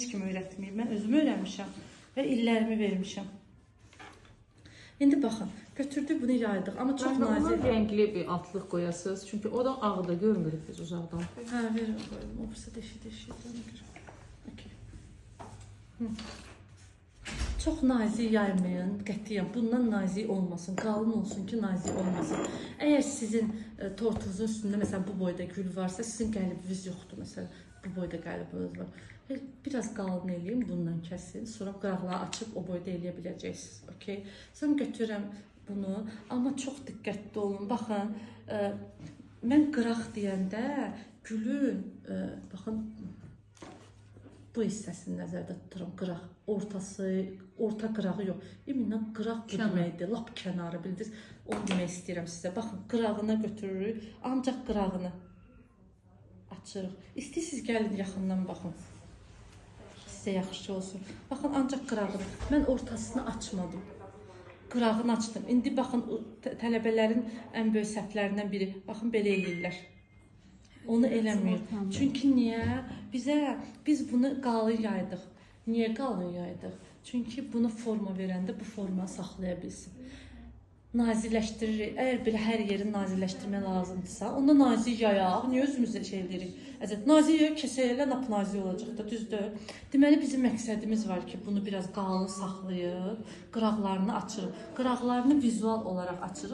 heç kim öyrətməyib. Mən özüm öyrənmişəm və illərimi vermişəm. İndi baxın, götürdük bunu yaydıq, amma çox Çox nazik. Rəngli bir altlıq qoyasınız. Çünki o da ağda görmürük biz uzaqdan. Hə, verin qoyum. O birisi deşik ona görə. Okey. Hı. Çox nazik yaymayın, qətiyyən. Bundan nazik olmasın, qalın olsun ki, nazik olmasın. Əgər sizin tortunuzun üstündə məsələn bu boyda gül varsa, sizin qəlibiniz yoxdur məsələn. Bu boyda qəlibiniz var. Biraz qalın eləyin, bundan kəsin. Sonra qıraqları açıb o boyda eləyə biləcəksiniz. Okey. Sonra götürürəm bunu, amma çox diqqətli olun. Baxın, mən qıraq deyəndə gülün, baxın bu hissəsini nəzərdə tuturam. Qıraq, ortası, orta qırağı yox. İminlə qıraq bu Kənar. deməkdir. Lap kənarı bildiniz. Onu demək istəyirəm sizə. Baxın, qırağına götürürük. Ancaq qırağını açırıq. İstəyirsiniz gəlin yaxından baxın. Sizə yaxşı olsun. Baxın, ancaq qırağını. Mən ortasını açmadım. Qırağını açdım. İndi baxın, tələbələrin ən böyük səhvlərindən biri. Baxın, belə eləyirlər. Onu eləmir. Çünki niyə? Biz bunu qalın yaydıq. Niyə qalın yaydıq? Çünki bunu forma verəndə bu formanı saxlaya bilsin. Naziləşdiririk. Əgər belə hər yeri naziləşdirmək lazımdırsa, onda nazik yayaq. Niyə özümüzə şey eləyirik? Əzət, nazik yayaq kəsək elə lap nazik olacaq da, düzdür? Deməli bizim məqsədimiz var ki, bunu biraz qalın saxlayıb qıraqlarını açırıq. Qıraqlarını vizual olaraq açırıq.